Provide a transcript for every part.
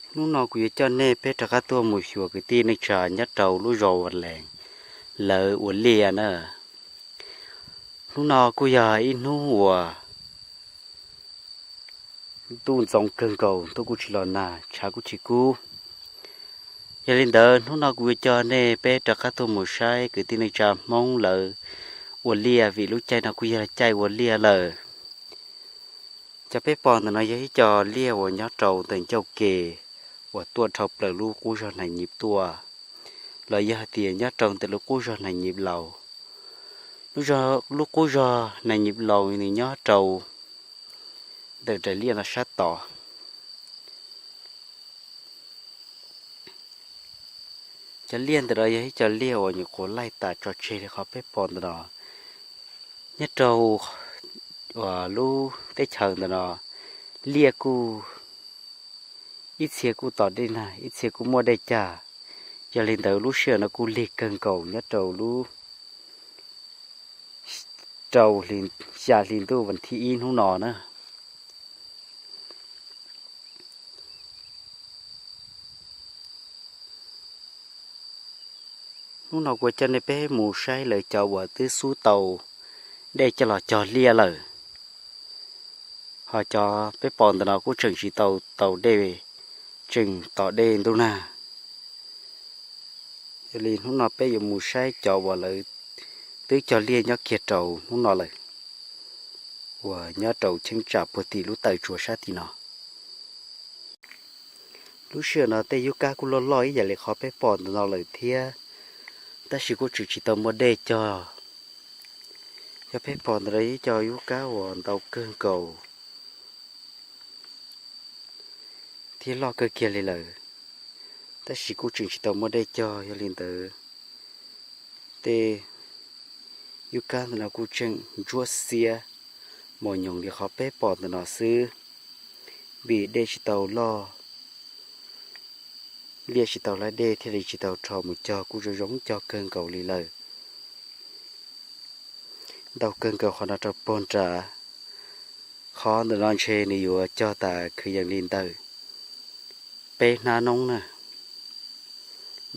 Hnub no kuv yuav coj nej peb rov qab tuaj mus xyuas kwv tij neej tsa nyob rau lub zos Ua Lees lawv ua liaj na. Hnub no kuj yog ib hnub uas ntuj ntxoov kawg nkaus, ntuj kuj tsis los nag, tshav kuj tsis kub. Yog li ntawd hnub no kuv yuav coj nej peb rov qab tuaj mus saib kwv tij neej tsa Hmoob lawv ua liaj, vim lub caij no kuj yog caij ua liaj lawm. Cov peb pom ntawm no yog ib co liaj uas nyob rau ntawm ncauj ke uas tuaj dhau plaws lub qub zog Nais Nyis tuaj, los yog hais tias nyob rau ntawm lub qub zog Nais Nyis Laus. Lub zog, lub qub zog Nais Nyis Laus nws nyob rau ntawm daim liaj no sab tod. Cov liaj ntawm no yog ib co liaj uas nyuam qhuav laij tas tso tseg li qhov peb pom ntawm no. Nyob rau lub teb chaws ntawm no, liaj kuj ib txhia kuj tos dej nag, ib txhia kuj muaj dej cag. Yog li ntawd lub sij hawm no kuj lig kawg nkaus nyob rau lub rau xya hli ntuj vas thib ib hnub no na. Hnub no kuv coj nej peb mus saib lawv cov uas twb xub tau dej coj los cog liaj lawm. Ho cov peb pom ntawm no kuj tseem tsis tau tau dej, tseem tos dej ntuj nag. Yog li hnub no peb yuav mus saib cov uas lawv twb cog liaj nyob kiag rau hnub no lawm, uas nyob rau cheeb tsam puag tim lub taw tsua sab tim no. Lub sij hawm no tej yub kab kuj loj loj ib yam li qhov peb pom ntawm no lawm thiab, tab sis kuj tseem tsis tau muaj dej cog. Cov peb pom ntawm no ib co yub kab uas ntau kawg nkaus thiab loj kawg kiag li lawm, tab sis kuj tseem tsis tau muaj dej cog. Yog li ntawd tej yub kab ntawm no kuj tseem ntsuab xiab mos nyoos li qhov peb pom ntawm no xwb, vim dej tsis tau loj, liaj tsis tau laij dej thiaj li tsis tau rho mus cog, kuj zoo zoo cog kawg nkaus li lawm. Ntau kawg nkaus qhov no rau puag nrad. Qhov ntawm no ntshe nws yuav cog tas kwv yees li ntawm peb hnab noob na,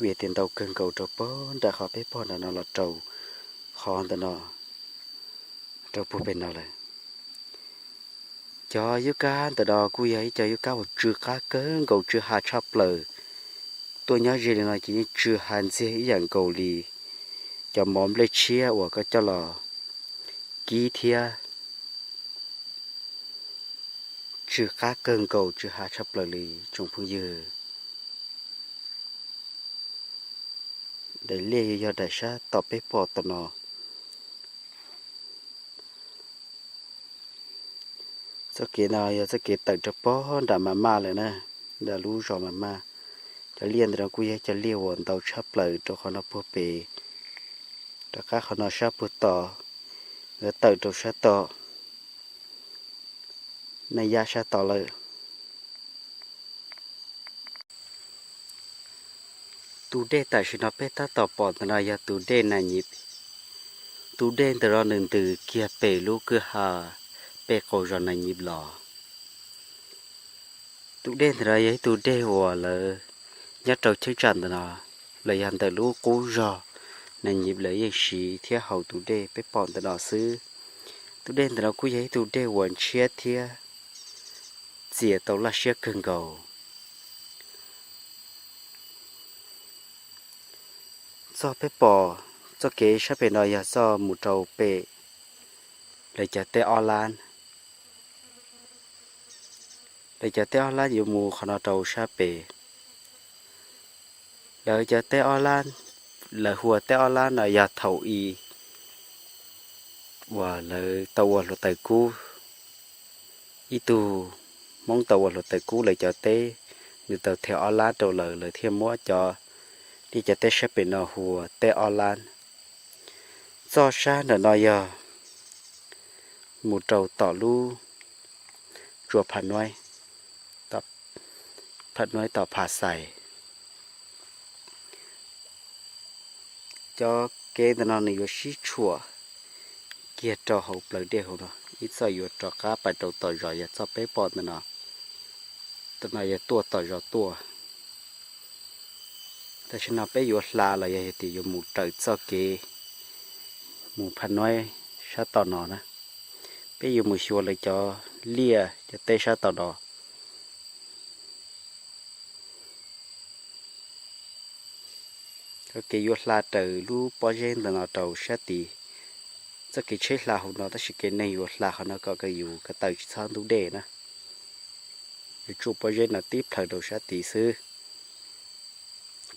vim tias ntau kawg nkaus rau puag nram qhov peb pom nram no los rau qhov ntawm no, rau puag pem no lawm. Cov yub kab ntawm no kuj yog ib co yub kab uas tsw qab kawg nkaus, tsw ha tshaj plaws. Tuaj nyob ze li no ces yeej tsw ha ntxiag ib yam nkaus li cov mov nplej tshiab uas koj coj los kib thiab. Tsw qab kawg nkaus, tsw ha tshaj plaws li tsoom phooj ywg. Daim liaj yog daim sab tom peb pom tom no. Txoj kev no yog txoj kev tawm rau puag nram Mas Maj lawm na, nram lub zos Mas Maj. Cov liaj ntawm no kuj yog cov liaj uas ntau tshaj plaws rau qhov no puag pem, rov qab qhov no sab puag tod, yuav tawm rau sab tod, Naj Yab sab tod lawm. Tus dej tam sim no peb tab tom pom ntawm no yog tus dej Nas Nyis. Tus dej ntawm no nws ntws kiag pem lub kwj ha pem qaum zos Nas Nyis los. Tus dej ntawm no yog ib tug dej uas lawv nyob rau cheeb tsam ntawm no, los yog ntawm lub qub zog Nas Nyis lawv yeej siv thiab haus tus dej peb pom ntawm no xwb. Tus dej ntawm no kuj yog ib tug dej uas ntshiab thiab txias tau laj siab kawg nkaus. Txoj peb pom txoj kev sab pem no yog txoj mus rau pem lawv cov teb ob lab. Lawv cov teb ob lab yuav mus qhov no rau sab pem. Lawv cov teb ob lab, lawv hu ua teb ob lab no yog thaum i uas lawv tau ua hluav taws kub, ib tug Hmoob tau ua hluav taws kub lawv cov teb, nws tau them ob lab rau lawv, lawv thiaj muab cov, li cov teb sab pem no hu ua teb ob lab. Txoj sab ntawm no yog mus rau tom lub tsua Pham Nuaib, Pham Nuaib tom Pham Xais. Cov kev ntawm no nws yuav sib tshuam kiag rau hauv plawv dej hauv no, ib txoj yuav rov qab pais rau tom zos yog txoj peb pom ntawm no. Tam no yog tuaj tom zos tuaj. Tam sim no peb yuav hla los yog tias yuav mus raws txoj kev mus Phaj Nuaib sab tom no na. Peb yuav mus xyuas lawv cov liaj cov teb sab tom no. Txoj kev yuav hla raws lub pob zeb ntawm no rau sab tid. Txoj kev tsheb hla hauv no tab sis kev neeg yuav hla qhov no kom yus ko taw tsis txhob ntub dej na. Yuav tsuj pob zeb no tib plhaw rau sab tid xwb.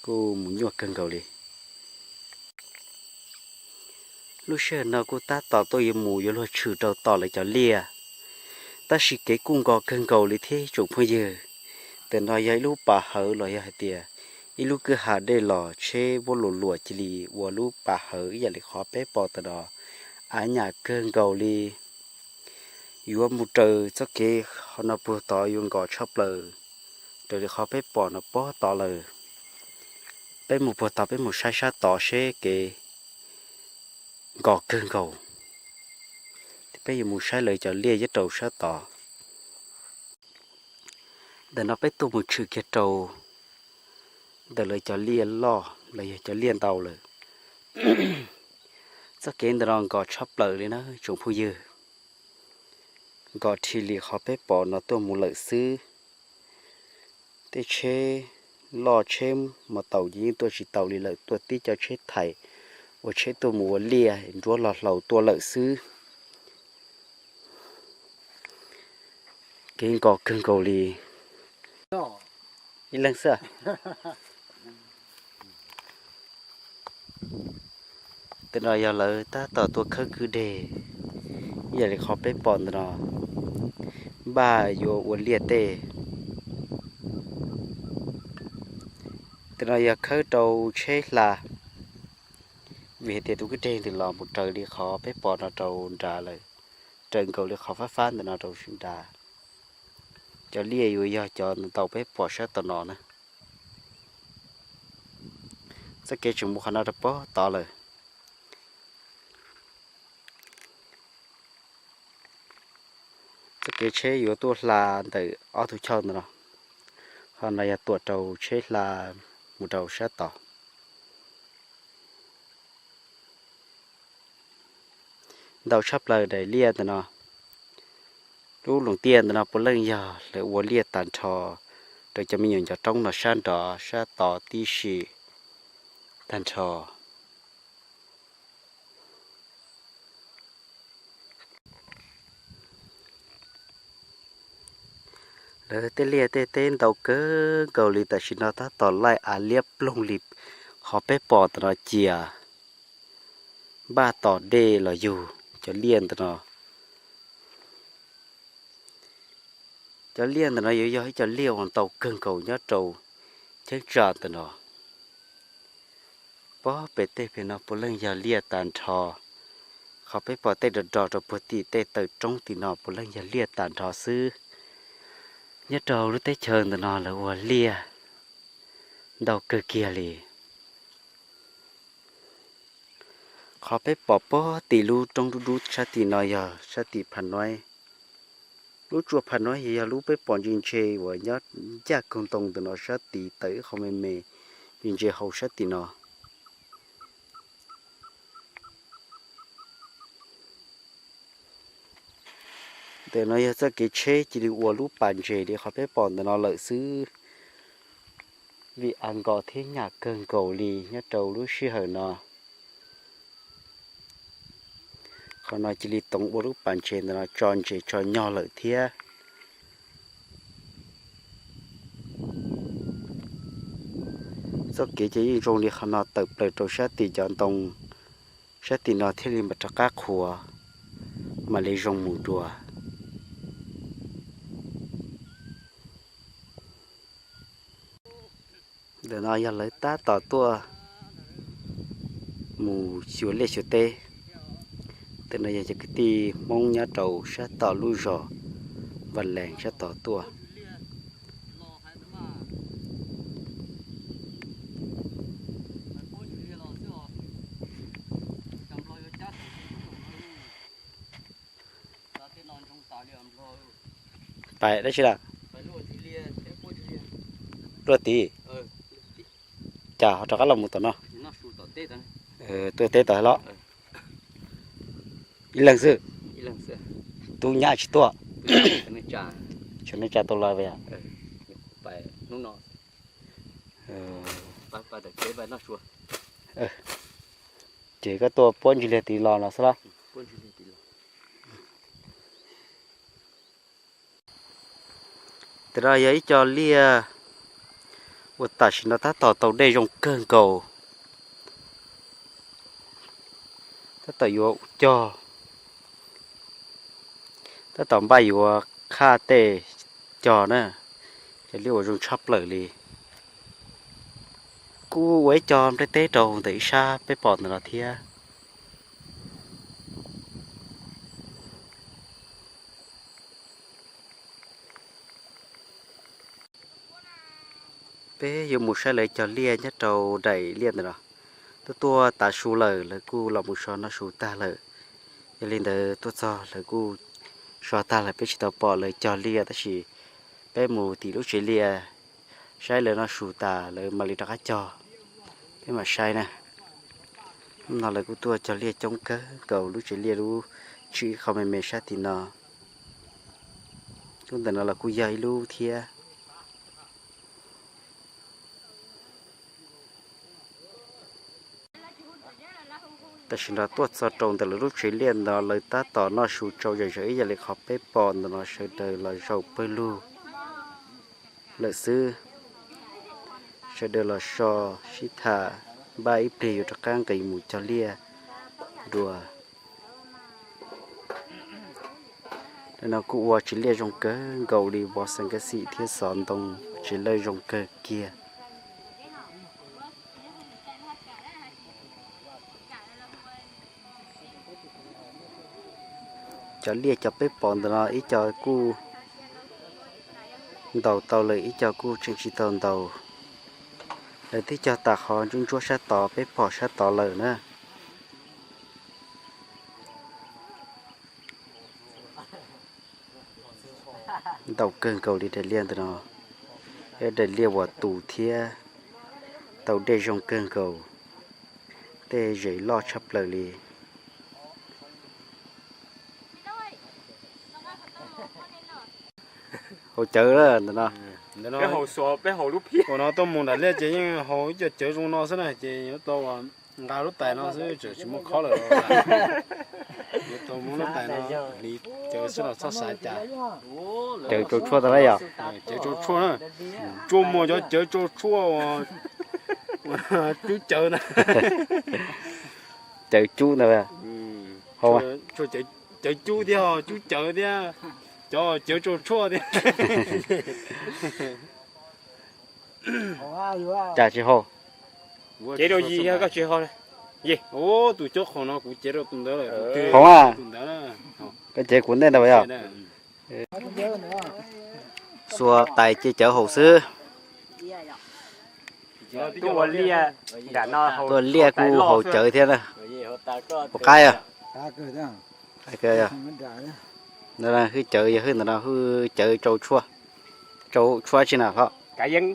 Kuj mus nyuaj kawg nkaus li. Lub sij hawm no kuj tab tom tuaj yuav mus yuav luag tshwm rau tom lawv cov liaj, tab sis kev kuj nkos kawg nkaus li thiab tsoom phooj ywg. Ntawm no yog ib lub pas hawv los yog hais tias ib lub kwj ha dej los tsheb vuab luas luas cia li ua lub pas hawv ib yam li qhov peb pom ntawm no. Av nyam kawg nkaus li. Yuav mus raws txoj kev qhov no puag tod yuav nkos tshaj plaws raws li qhov peb pom no puag tod lawm. Peb mus puag tod peb mus saib sab tod seb kev nkos kawg nkaus. Peb yuav mus saib lawv cov liaj nyob rau sab tod. Ntawm no peb tuaj mus tshwm kiag rau ntawm lawv cov liaj loj los yog cov liaj ntau lawm. Txoj kev ntawm no nkos tshaj plaws li na tsoom phooj ywg. Nkos rhi li qhov peb pom no tuaj mus lawm xwb. Tej tsheb loj tsheb mos taus ces yeej tuaj tsis tau li lawm, tuaj tib co tsheb thais uas tsheb tuaj mus ua liaj nruab loj hlau tuaj lawm xwb. Kev nkos kawg nkaus li. Ib leeg xwb. Ntawm no yog lawv tab tom tuaj khawb kwj deg, ib yam li qhov peb pom ntawm no, npaj yuav ua liaj tej. Ntawm no yog khawb rau tsheb hla, vim hais tias tus kwj deg ntawm los mus raws li qhov peb pom no rau nrad lawm, raws nkaus li qhov fab fab ntawm no rau nrad. Cov liaj yuav yog cov ntau peb pom sab tom no na. Txoj kev tseem mus qhov no rau puag tod lawm. Txoj kev tsheb yuav tuaj hla ntawm ob tug choj ntawm no. Qhov no yog tuam rau tsheb hla mus rau sab tod. Ntau tshaj plaws daim liaj ntawm no. Lub loos tiaj ntawm no puav leej yog lawv ua liaj tag nrho rau cov me nyuam ncov roob no sab nrov sab tod tib si tag nrho. Lawv tej liaj tej teb ntau kawg nkaus li tam sim no tab tom laij av liab ploog li qhov peb pom ntawm no cia. Npaj tos dej los yug cov liaj ntawm no. Cov liaj ntawm no yuav yog ib co liaj uas ntau kawg nkaus nyob rau cheeb tsam ntawm no. Pob pem tej pem no puav leej yog liaj tag nrho. Qhov peb pom tej rog rog rau puag tim tej taw roob tim no puav leej yog liaj tag nrho xwb. Nyob rau lub teb chaws ntawm no lawv ua liaj ntau kawg kiag li. Qhov peb pom pob tim lub roob dub dub sab tim no yog sab tim Pha Nuaib. Lub tsua Pha Nuaib yog lub peb pom ntse ntse uas nyob ncaj koog ntoo ntawm no sab tid tawm ib qho me me ntse ntse hauv sab tim no. Ntawm no yog txoj kev tsheb cia li ua lub pas ntses li qhov peb pom ntawm no lawm xwb, vim av nkos thiab nyam kawg nkaus li nyob rau lub sij hawm no. Qhov no cia li toov ua lub pas ntses ntawm no tso ntses tso nyog lawm thiab. Txoj kev ces yeej zoo li qhov no tawm plaws rau sab tim cov ntoo, sab tim no thiaj li mam rov qab qhuav mam li zoo mus dua. Ntawm no yog lawv tab tom tuaj mus xyuas liaj xyuas teb. Ntawm no yog cov kwv tij Hmoob nyob rau sab tom lub zos Vaj Lees sab tod tuaj. Pais dab tsi lawm? Luaj tid. Cas ho rov qab los mus tom no? Tuaj teb tom los? Ib leeg xwb. Tub nyab tsis tuaj? Tsis, neej tsa tau los yom? Ces koj tuaj puab ntsis liag tid los no xwb los? Tam no yog ib co liaj uas tam sim no tab tom tau dej zoo kawg nkaus, tab tom yuav ua cog, tab tom npaj yuav qhaj tej cog na. Cov liaj uas zoo tshaj plaws li. Kuj ua ib co nplej teb rau ntawm ib sab peb pom ntawm no thiab. Peb yuav mus saib lawv cog liaj nyob rau daim liaj ntawm no. Tuaj tuaj tav su lawm, lawv kuj los mus so noj su tag lawm. Yog li ntawd tuaj txog lawv kuj so tag lawm, peb tsis tau pom lawv cog liaj, tab sis peb mus tim lub tsev liaj saib lawv noj su tas lawv mam li rov qab cog, peb mam saib na. Hnub no lawv kuj tuaj cog liaj coob kawg nkaus, lub tsev liaj lub tshwm ib qho me me sab tim no. Lub ntawm no los kuj yog ib lub thiab. Tam sim no tuaj txog rau ntawm lawv lub tsev liaj no, lawv tab tom noj su tsau zom zaws ib yam li qhov peb pom ntawm no, sawv daws los zaum pawg lug lawm xwb. Sawv daws los so sib tham, npaj ib pliag yuav rov qab nqis mus cog liaj dua. Ntawm no kuj ua tsev liaj zoo kawg nkaus li, vov xees kas xim thiab xov ntoo, tsev lawj zoo kawg kiag. Cov liaj cov peb pom ntawm no ib co kuj ntaus tau lawm, ib co kuj tseem tsis tau ntaus. Lawv twb cog tas qhov ntsuab ntsuab sab tod, peb pom sab tod lawm na. Ntau kawg nkaus li daim liaj ntawm no, yog daim liaj uas tus thiab tau dej zoo kawg nkaus, tej zes loj tshaj plaws li. Haus cawv ntawm no. Ua no tuaj mus nram liaj ces yeej haus ib co cawv zoo no xwb na, ces yuav tau nqa lub tais no xwb, tseem tsis muaj khob lawm. Yuav tau muab lub tais no hliv cawv xwb los txhob xav cas. Cawv tsau tshuaj tau na yom? Cawv tsau tshuaj na. Tsuas muaj cov cawv tsau tshuaj uas cub cawv na. Cawv cub ntag. Cawv cub thiab, cub cawv thiab, cov cawv tsau tshuaj thiab. Cas tsis haus? Cev rau yig yog koj tsis haus. Tus cob qhaum no kuv cev rau tus ntawd lawm. Haus a. Koj cev kuv ntej ntag yog. Xuas tais ces cawv haus xwb. Tuaj ua liaj kuj haus cawv thiab na. Haus qab yog. Hwj cawv yog hwj ntawm no hwj cawv tsau tshuaj. Tsau tshuaj tsi na phom? Kav yeeb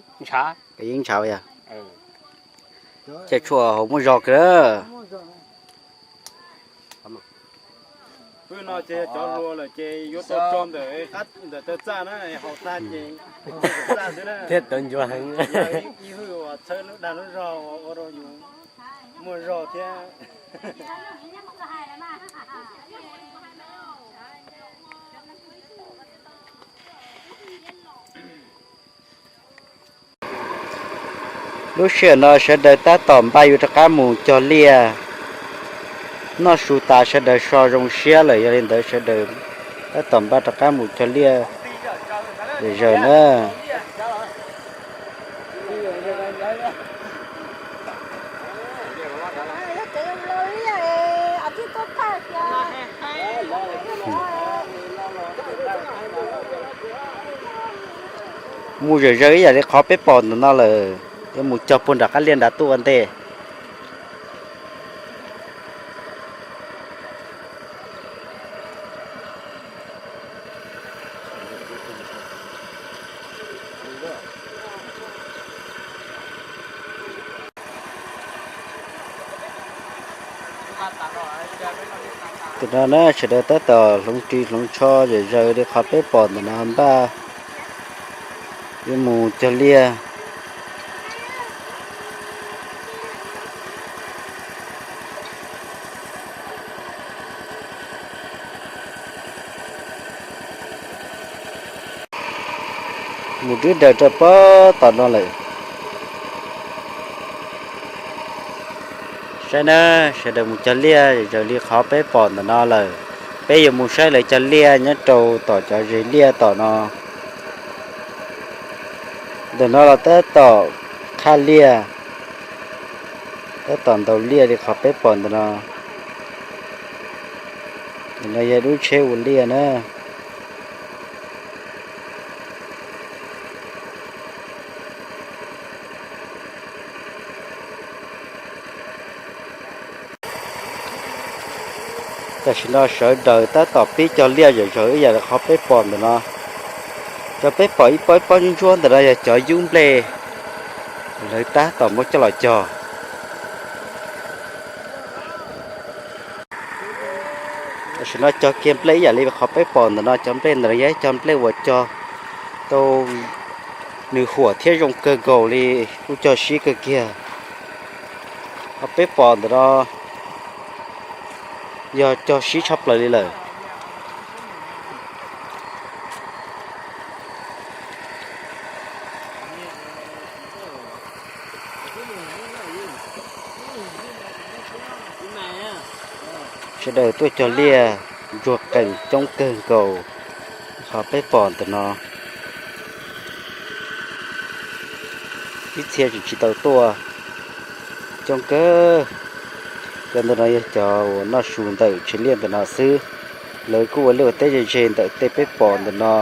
ntshav yog. Cawv tshuaj haus muaj zog kawg. Pwg no ces cov hluas lawm ces yuav tau tso ntawm qab ntawm taw txaj na, haus tag ces txaj xwb na. Thiab tawv ncua heev. Ib hwj uas txhawb lub dag lub zog ua rau yus muaj zog thiab. Lub sij hawm no sawv daws tab tom npaj yuav rov qab mus cog liaj. Noj su tas sawv daws so zoo siab lawm, yog li ntawd sawv daws tab tom npaj rov qab mus cog liaj zom zaws na. Mus zom zaws ib yam li qhov peb pom ntawm no lawm, yuav mus cog puag nram qab liaj nrad tuaj ua ntej. Ntawm no na sawv daws tab tom hloov ris hloov tsho zom zaws li qhov peb pom ntawm no npaj yuav mus cog liaj. Mus dwb daws rau pob tom no lawm. Saib na, sawv daws mus cog liaj zom zaws li qhov peb pom ntawm no lawm. Peb yuav mus saib lawv cog liaj nyob rau tom cov zes liaj tom no. Ntawm no los tab tom qhaj liaj, tab tom ntaus liaj li qhov peb pom ntawm no. Ntawm no yog lub tsheb ua liaj na. Tam sim no sawv daws tab tom pib cog liaj zom zaws ib yam li qhov peb pom ntawm no. Cov peb pom ib pob ib pob ntsuab ntsuab ntawm no yog cov yub nplej lawv tab tom muab coj los cog. Tam sim no cog kiag nplej ib yam li qhov peb pom ntawm no, cov nplej ntawm no yog ib co nplej uas cog tau nws huam thiab zoo kawg nkaus li, kuj cog sib kawg kiag. Qhov peb pom ntawm no yog cog sib tshaj plaws li lawm. Sawv daws tuaj cog liaj ntsuag qees coob kawg nkaus, qhov peb pom ntawm no. Ib txhia tseem tsis tau tuaj, coob kawg. Cov ntawm no yog cov uas noj su ntawm tsev liaj ntawm no xwb. Lawv kuj ua liaj ua teb ze ze ntawm tej peb pom ntawm no,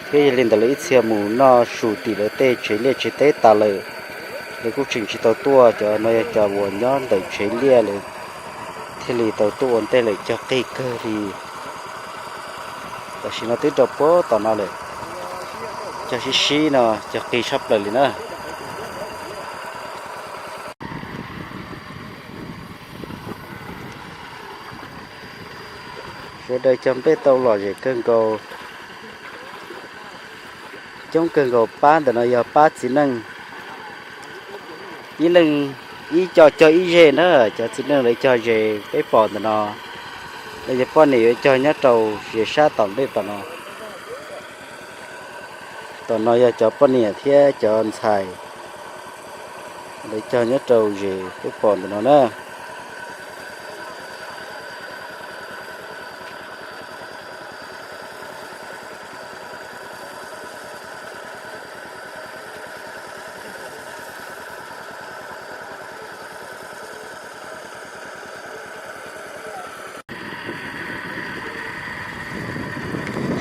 thiab yog li ntawd lawv ib txhia mus noj su tim lawv tej tsev liaj tsev teb tas lawm. Lawv kuj tseem tsis tau tuaj, cov no yog cov uas nyob ntawm tsev liaj lawv thiaj li tau tuaj ua ntej lawm, cog qis kawg li. Tam sim no twb rau puag tom no lawm, cog sib sib no cog qis tshaj plaws li na. Sawv daws cog nplej tau lom zem kawg nkaus. Coob kawg nkaus, pab ntawm no yog pab txiv neej, ib leeg ib co cog ib zeg na. Cov txiv neej lawv cog ze peb pom ntawm no, lawv cov poj niam yuav cog nyob rau ze sab tom ntej tom no. Tom no yog cov poj niam thiab cov ntxhais, lawv cog nyob rau ze peb pom ntawm no na.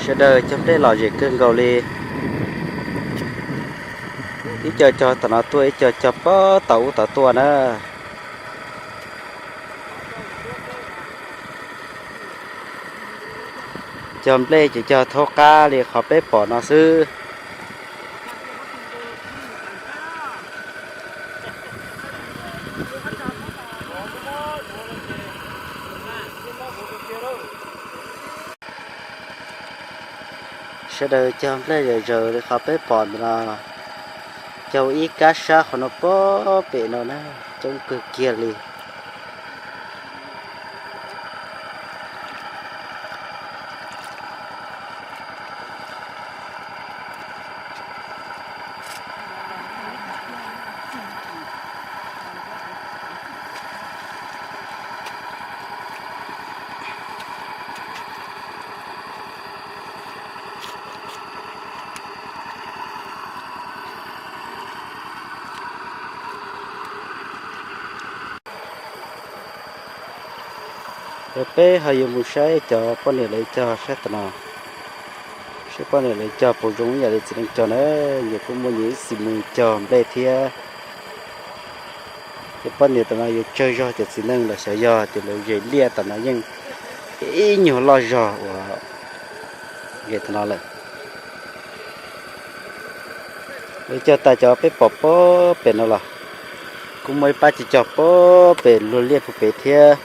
Sawv daws cog nplej lom zem kawg nkaus li. Ib co cog tom no tuaj, ib co cog puag tom ub tom tuaj na. Cog nplej ces cog thaub qab li qhov peb pom no xwb. Sawv daws cog nplej zom zaws li qhov peb pom ntawm no, cog ua ib kab sab qhov no puag pem no na, coob kawg kiag li. Peb ho yuav mus saib cov poj niam lawv cog sab tom no, saib poj niam lawv cog puas zoo ib yam li txiv neej cog na. Nyias kuj muaj nyias ib txhia mus cog nplej thiab. Ces poj niam tom no yuav tsawg zog, cov txiv neej los xyov yog ces lawv zes liaj tom no yeej ib nyuag loj zog uas zes tom no lawm. Lawv cog tas cov peb pom puag pem no los kuj muaj ib pab cog cog puag pem luag liaj puag pem thiab.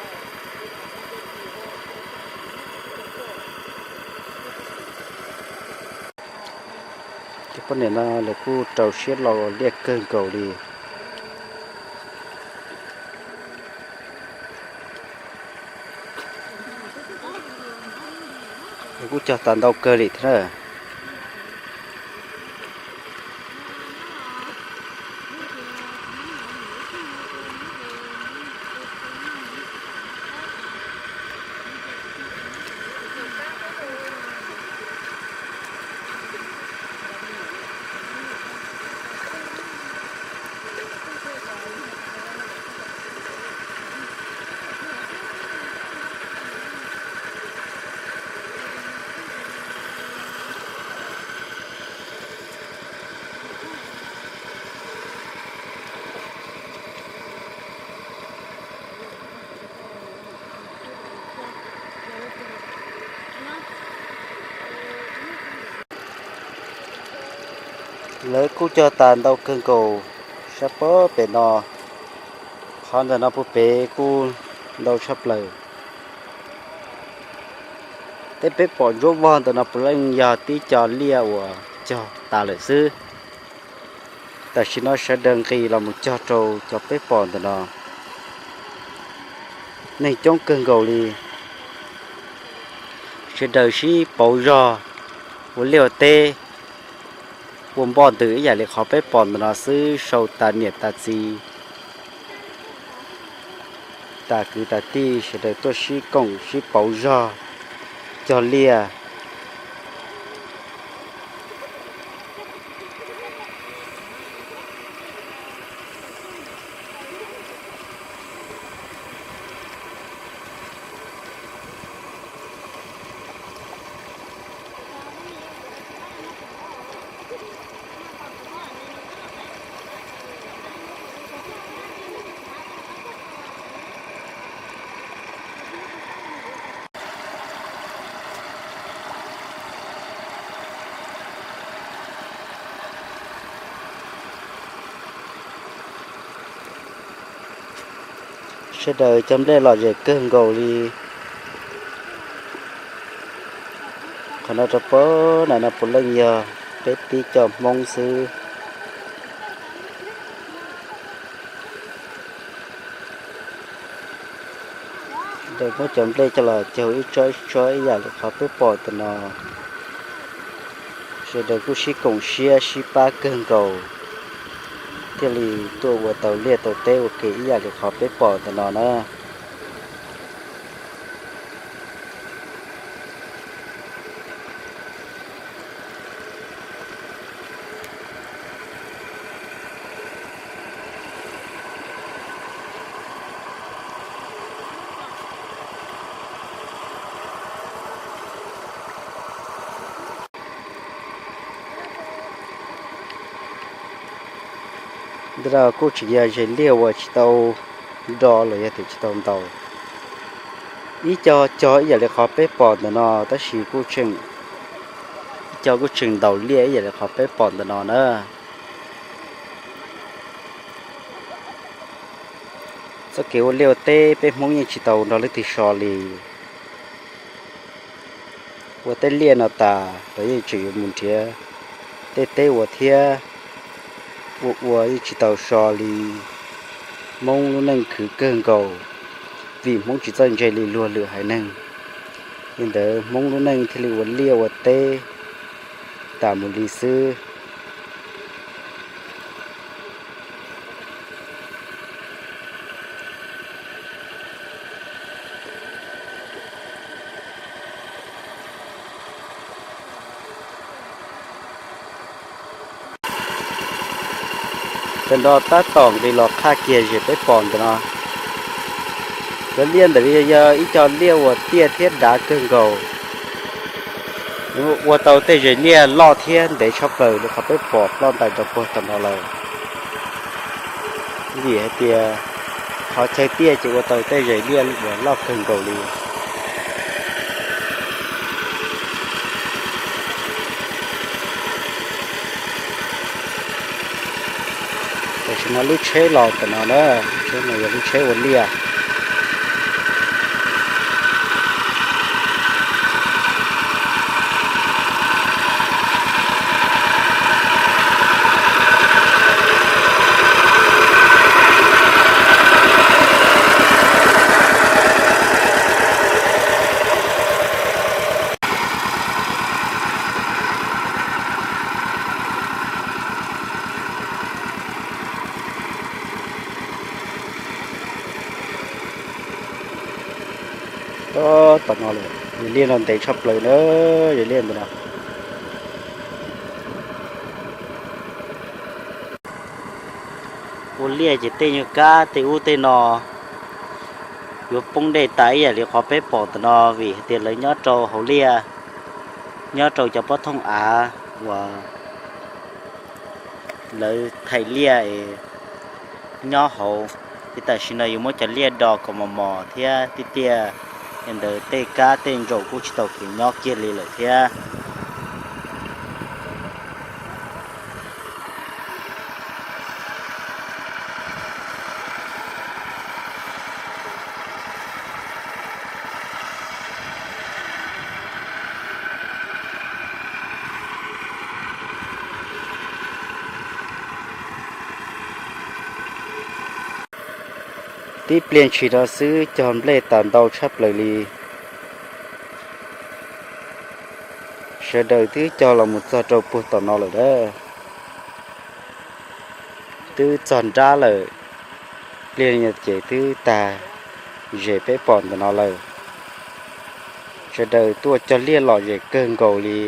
Poj niam no lawv kuj rau siab los liaj kawg nkaus li. Lawv kuj cog tas ntau kawg li thiab na. Lawv kuj cog tas ntau kawg nkaus sab pem no, qhov ntawm no puag pem kuj ntau tshaj plaws. Tej peb pom ntsuab vog ntawm no puav leej yog tib co liaj uas cog tas lawm xwb. Tam sim no sawv daws nqis los mus cog rau cov peb pom ntawm no. Neeg coob kawg nkaus li, sawv daws sib pauv zog ua liaj ua teb, ua npoj ntws ib yam li qhov peb pom ntawm no xwb, sau tas niam tas txiv, tas kwv tas tij sawv daws tuaj sib koom sib pauv zog cog liaj. Sawv daws cog nplej lom zem kawg nkaus li. Qhov no rau pem no puav leej yog peb tib co Hmoob xwb. Sawv daws muab cov nplej coj los cog ib tsob ib tsob ib yam li qhov peb pom ntawm no. Sawv daws kuj sib koom siab sib pab kawg nkaus, thiaj li tuaj ua tau liaj tau teb ua ke ib yam li qhov peb pom ntawm no na. Ntawm no kuj tseem yog zes liaj uas tsis tau do los yog tias tsis tau ntaus. Ib co cog ib yam li qhov peb pom ntawm no tab sis kuj tseem, ib co kuj tseem ntaus liaj ib yam li qhov peb pom ntawm no na. Txoj kev ua liaj ua teb peb Hmoob yeej tsis tau nrog leej twg so li. Ua tej liaj no tas los yeej tseem yuav mus nrhiav tej teb ua thiab. Ua ua yeej tsis tau so li. Hmoob lub neej khwv kawg nkaus, vim Hmoob tsis txawj ntse li luag lwm haiv neeg. Li ntawd Hmoob lub neej thiaj li ua liaj ua teb tas mus li xwb. Tam no tab tom nqis los qhaj kiag zes peb pom ntawm no. Cov liaj ntawm no yog ib co liaj uas tiaj thiab dav kawg nkaus. Nws ua tau tej zes liaj loj thiab ntev tshaj plaws li qhov peb pom ploj ntais rau puag tom no lawm. Vim hais tias qhov chaw tiaj ces ua tau tej zes liaj uas loj kawg nkaus li. Tam sim no lub tsheb los ntawm no na, tsheb no yog lub tsheb ua liaj. Tom no lawm, yog liaj no ntev tshaj plaws na, yog liaj ntawm no. Ua liaj ces tej nyuag kab tej ub tej no yuav poob dej tas ib yam li qhov peb pom ntawm no, vim hais tias lawv nyob rau hauv liaj, nyob rau cov pob thooj av uas lawv thaij liaj es nyob hauv. Ces tam sim no yus muab cov liaj do kom mos mos thiab tiaj tiaj, yog ntawd tej kab tej ntsaum kuj tsis tau kev nyob kiag li lawm thiab. Tib pliag ntshis no xwb cog nplej tas ntau tshaj plaws li. Sawv daws twb cog los mus txog rau puag tom no lawm na. Twb txog nrab lawm, pliag li no ces twb tag zem peb pom ntawm no lawm. Sawv daws tuaj cog liaj lom zem kawg nkaus li.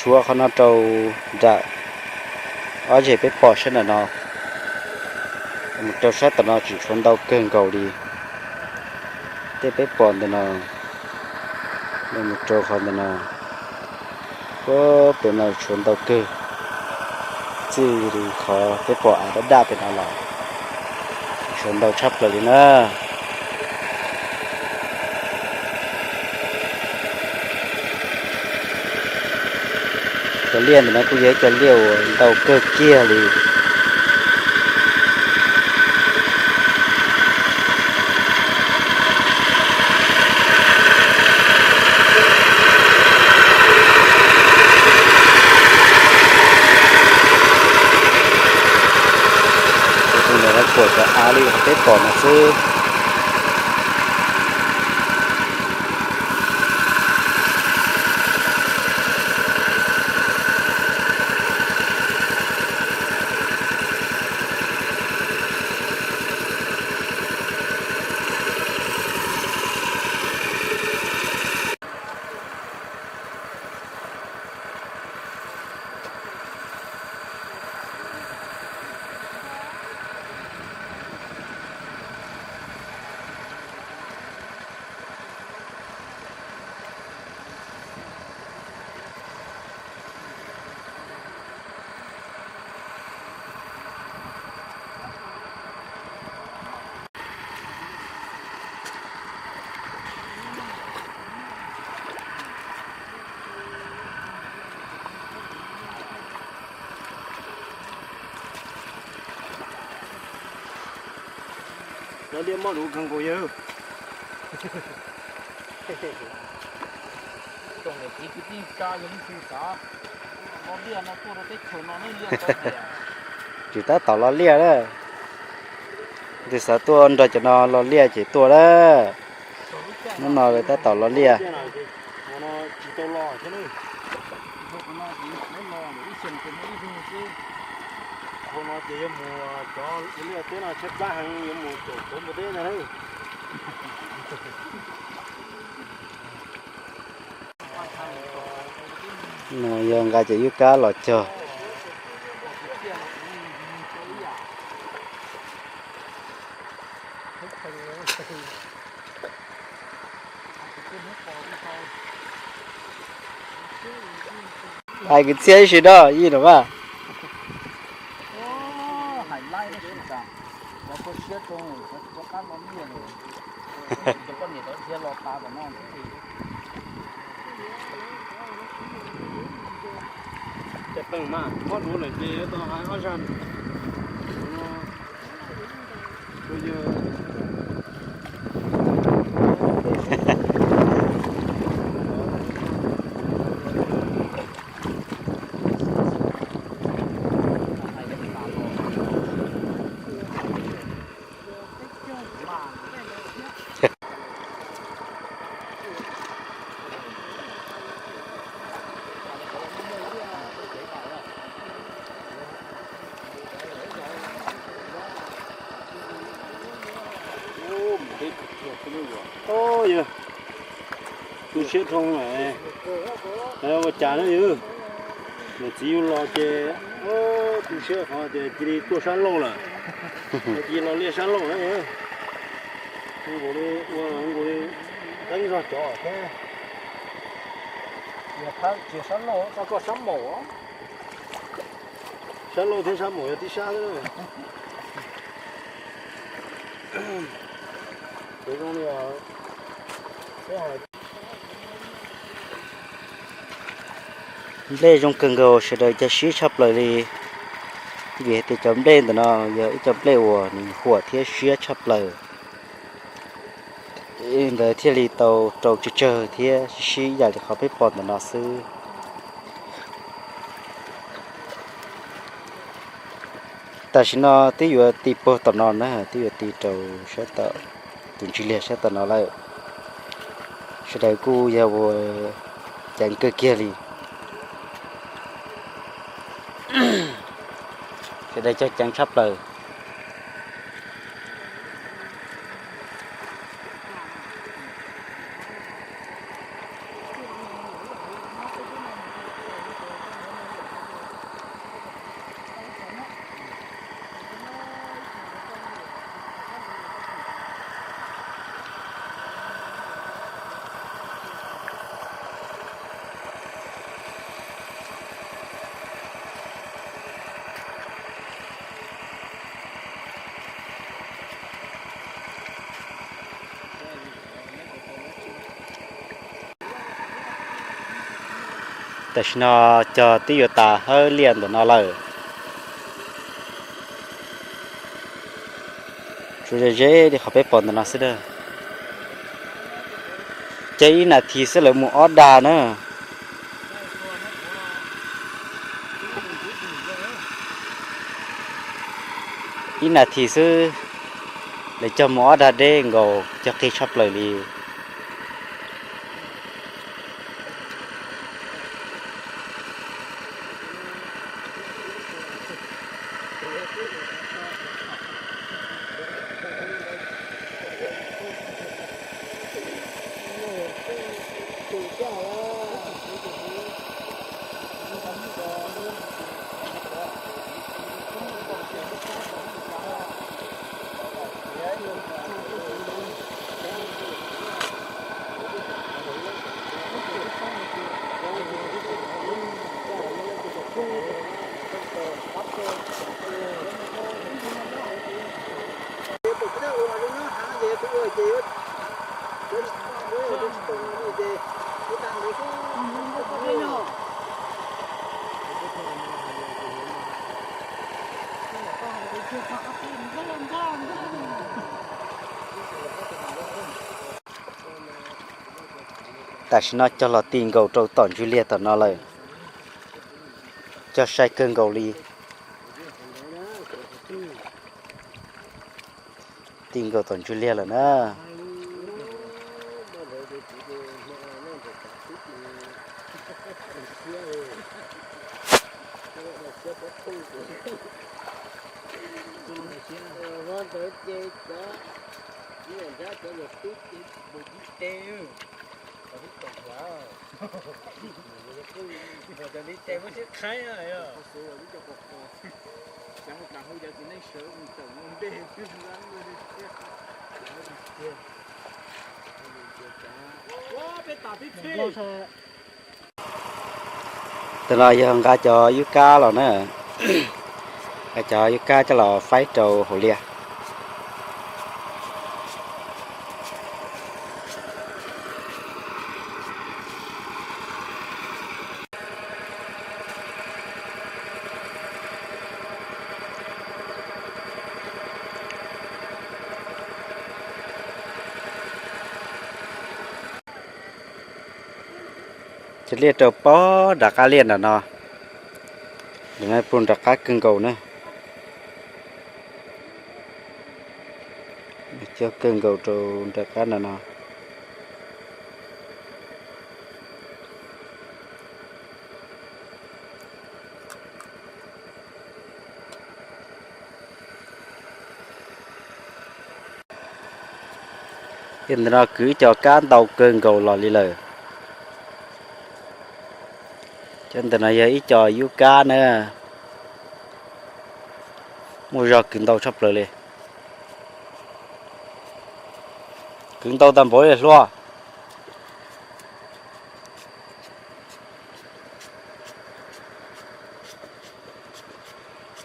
Suav qhov no rau nram ob zeg peb pom sab nram no, mus rau sab tom no tseem tshuav ntau kawg nkaus li. Tej peb pom ntawm no, mus rau qhov ntawm no, pem no tshuav ntau kawg. Txij li qhov peb pom av daj daj pem no los tshuav ntau tshaj plaws li na. Cov liaj ntawm no kuj yog ib co liaj uas ntau kawg kiag li. Tus ntawd lawv kuam cov av li qhov peb pom no xwb. Cov liaj mob luv kawg nkaus yawg. Tsoom niam txiv kwv tij neej tsa yog leej twg xav lo liaj no tuaj rau teb chaws no nej liaj tsis tab tom lo liaj na. Leej twg xav tuaj nrog cov no lo liaj ces tuaj na. Hnub no lawv tab tom lo liaj. Qhov no ces yuav mus cov liaj teb no tshaib plab heev, yuav mus caum kauv npua teb ntag lauj. No yog nqa cov yub kab los cog. Hais kwv txhiaj ib sim no, yij no mas. Cov poj niam tau dhia los tas tom no. Cov peem mas mob luv lawm ces yuav tau hais ob zag. Siab dhau lawm, ua cas na yog, niam txiv yug los ces tu siab qhov tias cia li tuaj sab laug lawm, cia li los liaj sab laug na yog, nkaus li ua nkaus li teeb zog cov thiab, tsis sab laug, koj sab maum, sab laug thiab sab maum yog tib sab xwb. Nplej zoo kawg nkaus, sawv daws cov siab tshaj plaws li, vim hais tias cov nplej ntawm no yog ib co nplej uas nws huam thiab siab tshaj plaws, ntawd thiaj li tau rau tsawg tsawg thiab sib sib ib yam li qhov peb pom ntawm no xwb. Tam sim no twb yuav ti puag tom no na, twb yuav ti rau sab tom tus ntsig liag sab tom no lawm. Sawv daws kuj yog ua ceev kawg kiag li, sawv daws cog ceev tshaj plaws. Tam sim no cog twb yuav tas hawb liaj ntawm no lawm. Tsuas ze ze li qhov peb pom ntawm no xwb na. Ces ib nas this xwb lawv mus ob dag na. Ib nas this xwb lawv cog mus ob dag deb nkaus, cog qis tshaj plaws li. Tam sim no cog los ti nkaus rau tom ntswg liag tom no lawm. Cog sai kawg nkaus li. Ti nkaus tom ntswg liag lawm na. Tam no yog nqa cov yub kab los na, nqa cov yub kab coj los faib rau hauv liaj. Cog liaj rau pob nram qab liaj nram no, nram no puag nram qab kawg nkaus na. Cog kawg nkaus rau nram qab nram no. Ces ntawm no kwv cov kab ntau kawg nkaus los li lawm. Cov ntawm no yog ib co yub kab na, muaj zog kwv ntau tshaj plaws li. Kwv ntau tag npaum li hluas.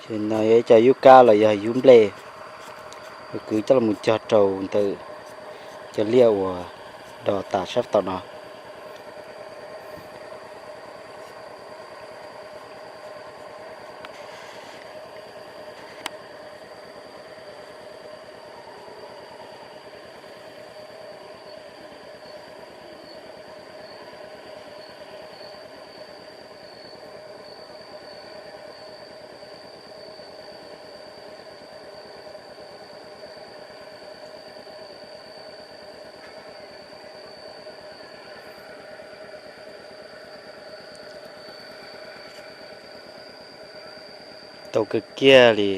Ces no yog ib co yub kab los yog yub nplej, kwv coj los cog rau ntawm cov liaj uas do tas sab tom no. Tau kawg kiag li.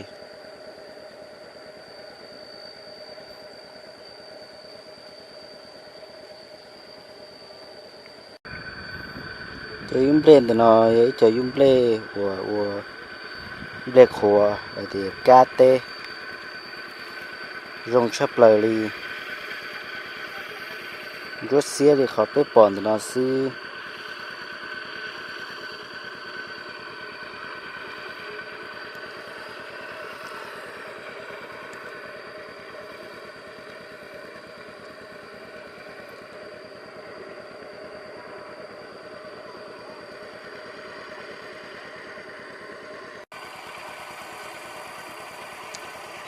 Cov yub nplej ntawm no yog ib co yub nplej uas ua nplej qhuav los tias kab teb, zoo tshaj plaws li, ntsuab xiab li qhov peb pom ntawm no xwb.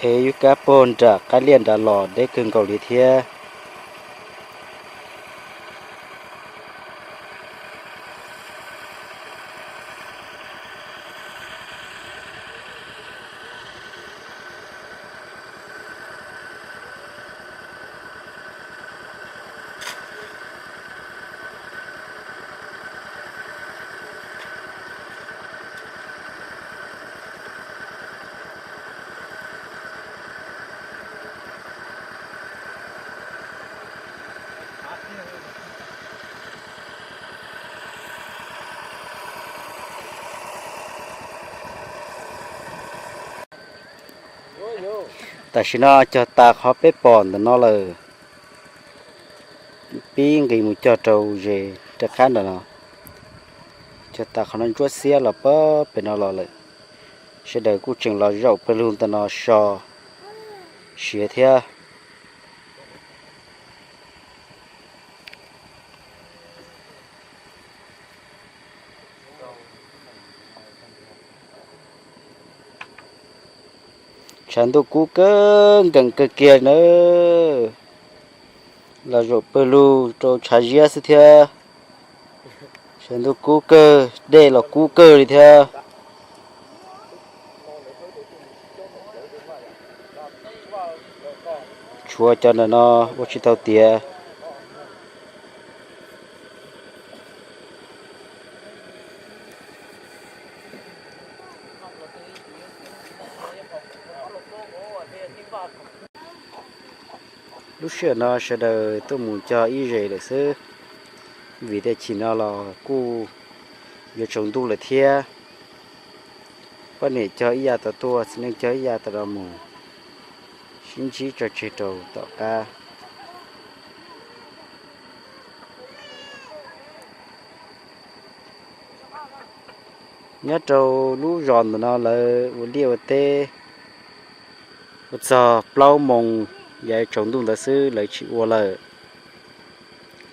Es yub kab puag nram qab liaj nrad los deb kawg nkaus li thiab. Tam sim no cog tas qhov peb pom ntawm no lawm, pib nqis mus cog rau ze rov qab ntawm no. Cog tas qhov no ntsuab xiab los pem no los lawm. Sawv daws kuj tseem los zaum pawg lug ntawm no so siav thiab. Tshav ntuj kub kawg nkees kawg kiag nawb. Los zaum pawg lug rau tshav ziab xwb thiab. Tshav ntuj kub kawg, dej los kub kawg li thiab. Tshuav cov ntawm no ua tsis tau tiav. Lub sij hawm no sawv daws tuaj mus cog ib zes lawm xwb, vim tias chim no los kuj yuav tsaus ntuj lawm thiab. Poj niam cog ib yav tau tuaj, txiv neej cog ib yav tau rov mus, sib ntsib tso tseg rau tom qab. Nyob rau lub zos ntawm no lawv ua liaj ua teb ua txog plaub moos yav tsaus ntuj ntawd xwb lawv tsis ua lawm.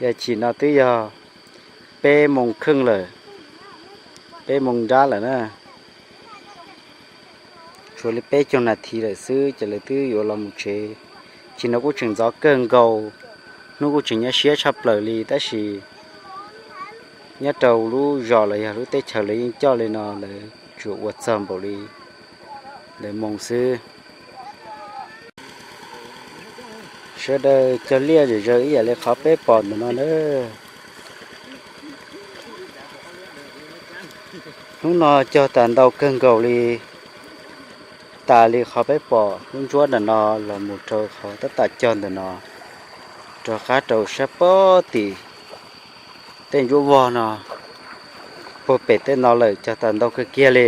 Yog chim no twb yog peb moos kheej lawm, peb moos nrab lawm na. Tshuav li peb caug nas this lawm xwb ces lawv twb yuav los mus tsev. Chim no kuj tseem ntxov kawg nkaus, hnub kuj tseem nyuaj siab tshaj plaws li tab sis nyob rau lub zos los yog lub teb chaws lawv yeej coj li no lawv tsuas ua txog npaum li ntawm moos xwb. Sawv daws cog liaj zom zaws ib yam li qhov peb pom ntawm no na. Hnub no cog tas ntau kawg nkaus li, tas li qhov peb pom lub ntsuab ntawm no los mus rau qhov tab tom cog ntawm no, rov qab rau sab pob tim tej ntsuab vog no. Puag pem tej no lawm cog tas ntau kawg kiag li.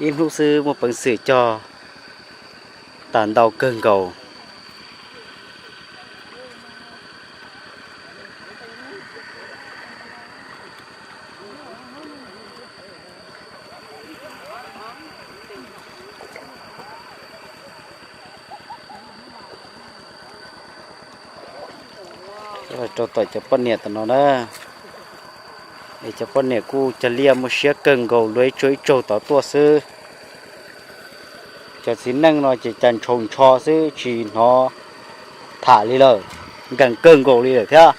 Ib hnub xwb muaj peev xwm cog tas ntau kawg nkaus. Rau tom cov poj niam tom no na, es cov poj niam kuj cog liaj muaj siab kawg nkaus, luag ib tsaug ib tsaug tod tuaj xwb. Cov txiv neej no ces cas ntshaus ntsho xwb tsis hnov tham li lawm, nkees kawg nkaus li lawm thiab,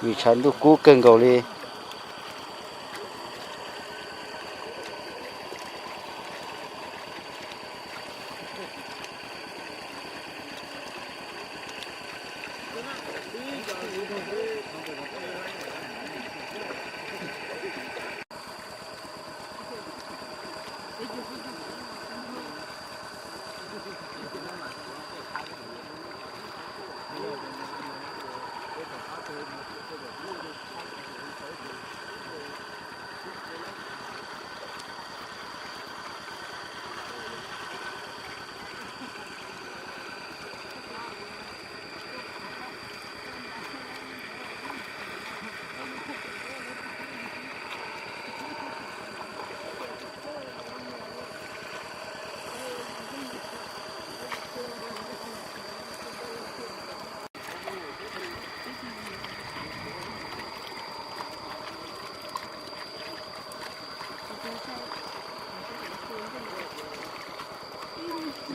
vim tshav ntuj kub kawg nkaus li.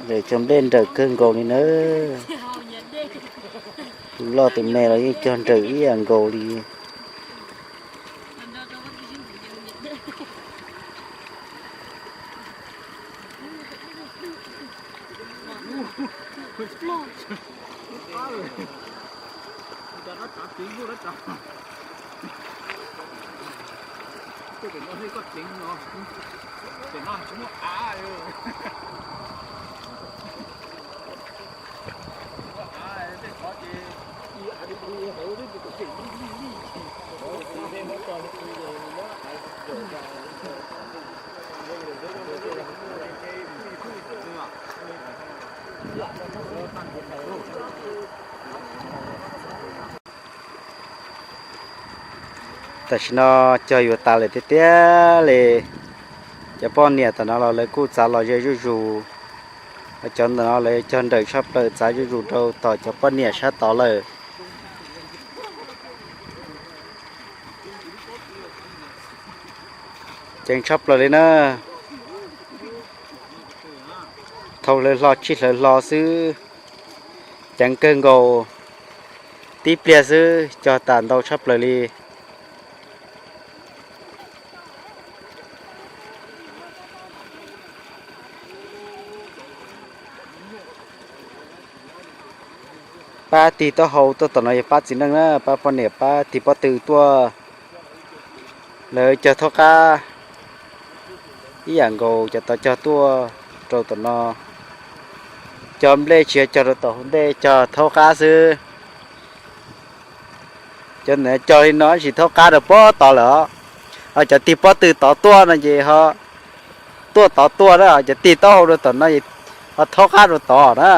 Lawv cog nplej nrawm kawg nkaus li na. Tus loj tus me los yeej cog nrawm ib yam nkaus li. Tam sim no cog yuav tas lawm tiag tiag li. Cov poj niam tom no los lawv kuj txav los ze zuj zus, cov ntawm no lawv cog nrawm tshaj plaws txav zuj zus rau tom cov poj niam sab tod lawm. Ceev tshaj plaws li na. Thau hlawv hlo tsij hlawv hlo xwb. Ceev kawg nkaus, tib pliag xwb cog tas ntau tshaj plaws li. Pab tig taub hau tuaj tom no yog pab txiv neej na, pab poj niam pab tig pob tw tuaj. Lawv cog thaub qab ib yam nkaus cov tod cog tuaj rau tom no. Cog nplej tsis yog cog rau tom hauv ntej, cog thaub qab xwb. Cov ntawd cog li no tsis thaub qab rau pob tod lawm. Ho cov tig pob tw tod tuaj no ces ho tuaj tod tuaj na, cov tig taub hau rau tom no ho thaub qab rau tod na.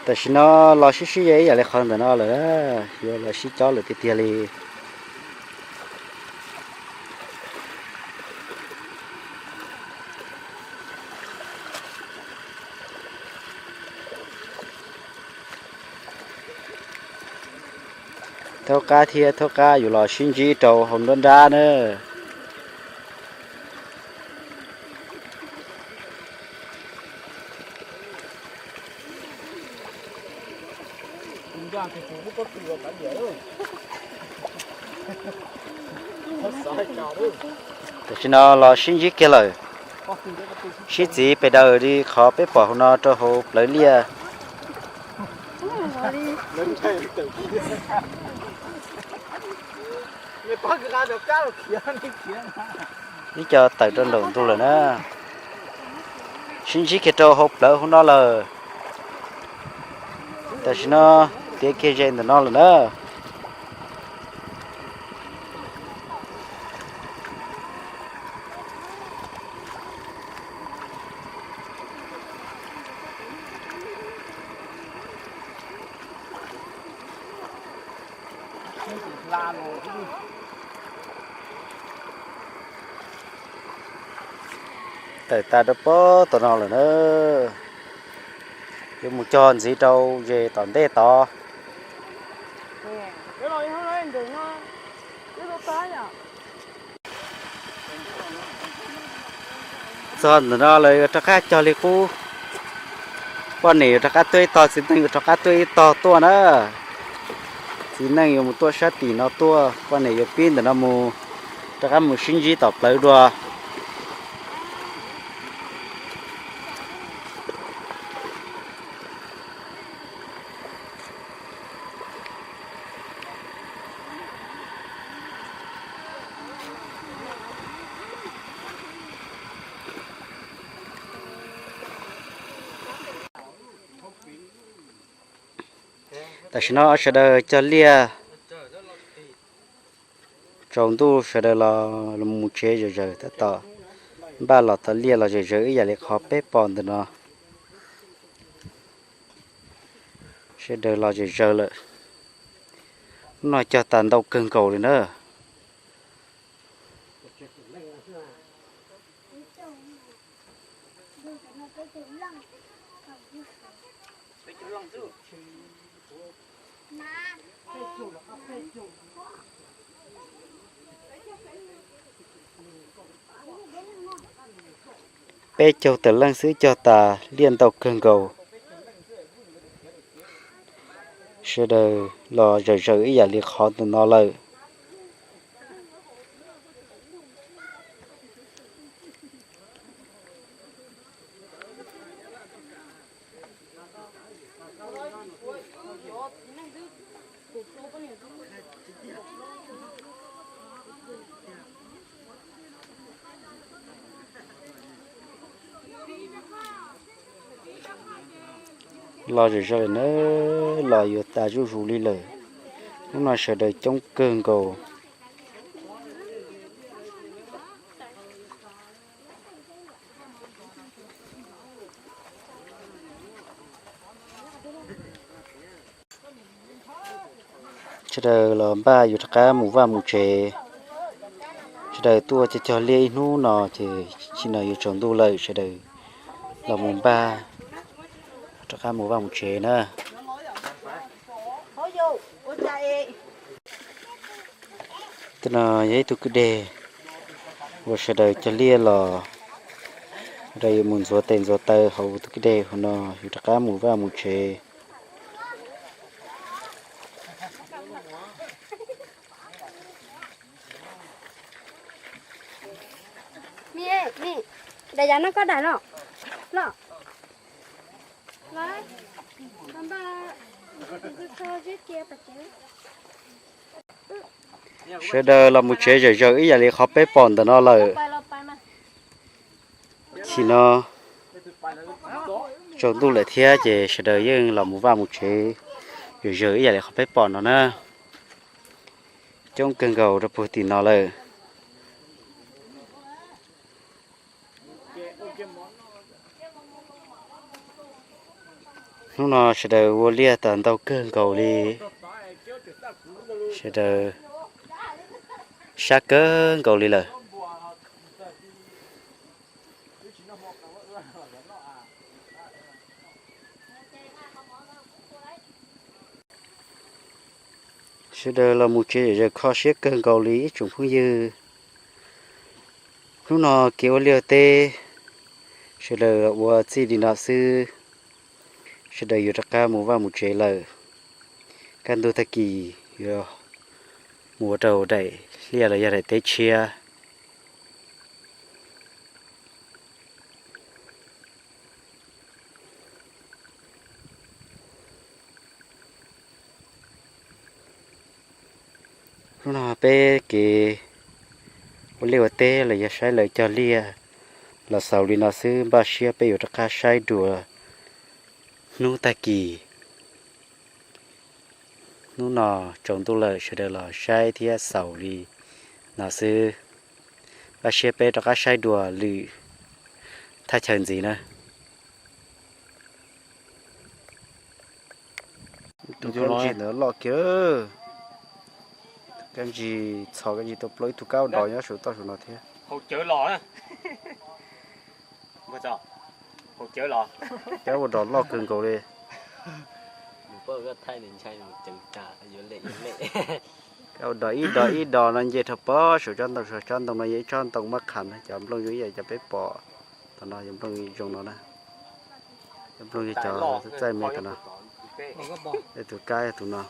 Tam sim no los sib sib ze ib yam li qhov ntawm no lawm, yuav los sib cob lawm tiag tiag li. Thaub qab thiab thaub qab yuav los sib ntsib rau hauv nruab nrab na. Tam sim no los sib ntsib kiag lawm. Sib txiv pes daws li qhov peb pom hauv no rau hauv plawv liaj. Ib co tawm rau nraum ntug lawm na. Sib ntsib kiag rau hauv plawv hauv no lawm. Tam sim no tiav kiag ze ntawm no lawm na. Tawm tas rau pob tom no lawm na. Yuav mus cog ntxiv rau ze tom ntej tod. Txog ntawm no lawv yuav rov qab cog li qub. Poj niam yuav rov qab tuaj ib tog, txiv neej yuav rov qab tuaj ib tog tuaj na. Txiv neej yuav mus tuaj sab tim no tuaj, poj niam yuav pib ntawm no mus, rov qab mus sib ntsib tom plawv dua. Tam sim no sawv daws cog liaj tsaus ntuj, sawv daws los mus tsev zawm zaws tab tom npaj los tau liaj los zawm zaws ib yam li qhov peb pom ntawm no. Sawv daws los zawm zaws lawm. Hnub no cog tas ntau kawg nkaus li na. Peb caug tawm leej xwb cog tas liaj ntau kawg nkaus. Sawv daws los zawm zaws ib yam li qhov ntawm no lawm. Los zawm zaws lawm na, los yuav tas zuj zus li lawm. Hnub no sawv daws coob kawg nkaus. Sawv daws los npaj yuav rov qab mus vaj mus tsev. Sawv daws tuaj cog cog liaj ib hnub no ces sim no yuav tsaus ntuj lawm, sawv daws los mus npaj rov qab mus vaj mus tsev na. Tus no yog ib tug kwj deg uas sawv daws cog liaj los, sawv daws yuav mus ntxuav tes ntxuav taw hauv tus kwj deg hauv no yuav rov qab mus vaj mus tsev. Sawv daws los mus tsev zawm zaws ib yam li qhov peb pom ntawm no lawm. Sim no tsaus ntuj lawm thiab ces sawv daws yeej los mus vaj mus tsev zawm zaws ib yam li qhov peb pom no na. Coob kawg nkaus rau puag tim no lawm. Hnub no sawv daws ua liaj tas ntau kawg nkaus li, sawv daws sab kawg nkaus li lawm. Sawv daws los mus tsev zawm zaws kho siab kawg nkaus li ib tsoom phooj ywg. Hnub no kev ua liaj teb sawv daws ua txij li no xwb, sawv daws yuav rov qab mus vaj mus tsev lawm. Kaj ntug tag kis yuav mus ua rau daim liaj los yog daim teb tshiab. Hnub no Peb kev ua liaj ua teb los yog saib lawv cog liaj los xaus li no xwb, npaj siab peb yuav rov qab saib dua hnub tag kis. Hnub no tsaus ntuj lawm, sawv daws los saib thiab xaus li no xwb. Npaj siab peb rov qab saib dua lwm thaj chaw ntxiv na. Tus kab ntsig ntawd loj kiag. Kab ntsig txhos, kab ntsig tuaj plaub ib tug kab ua dog nyob saum toj saum no thiab. Kab ua dog loj kawg nkaus li. Kab ua dog ib dog ib dog no nce rau pem saum tsob ntoo, saum tsob ntoo no yog ib tsob ntoo mab qham na, cov nplooj zoo ib yam cov peb pom. Tom no yog nplooj zoo no na. Yog nplooj yog cov txaij me tom no. Tus kab yog tus no.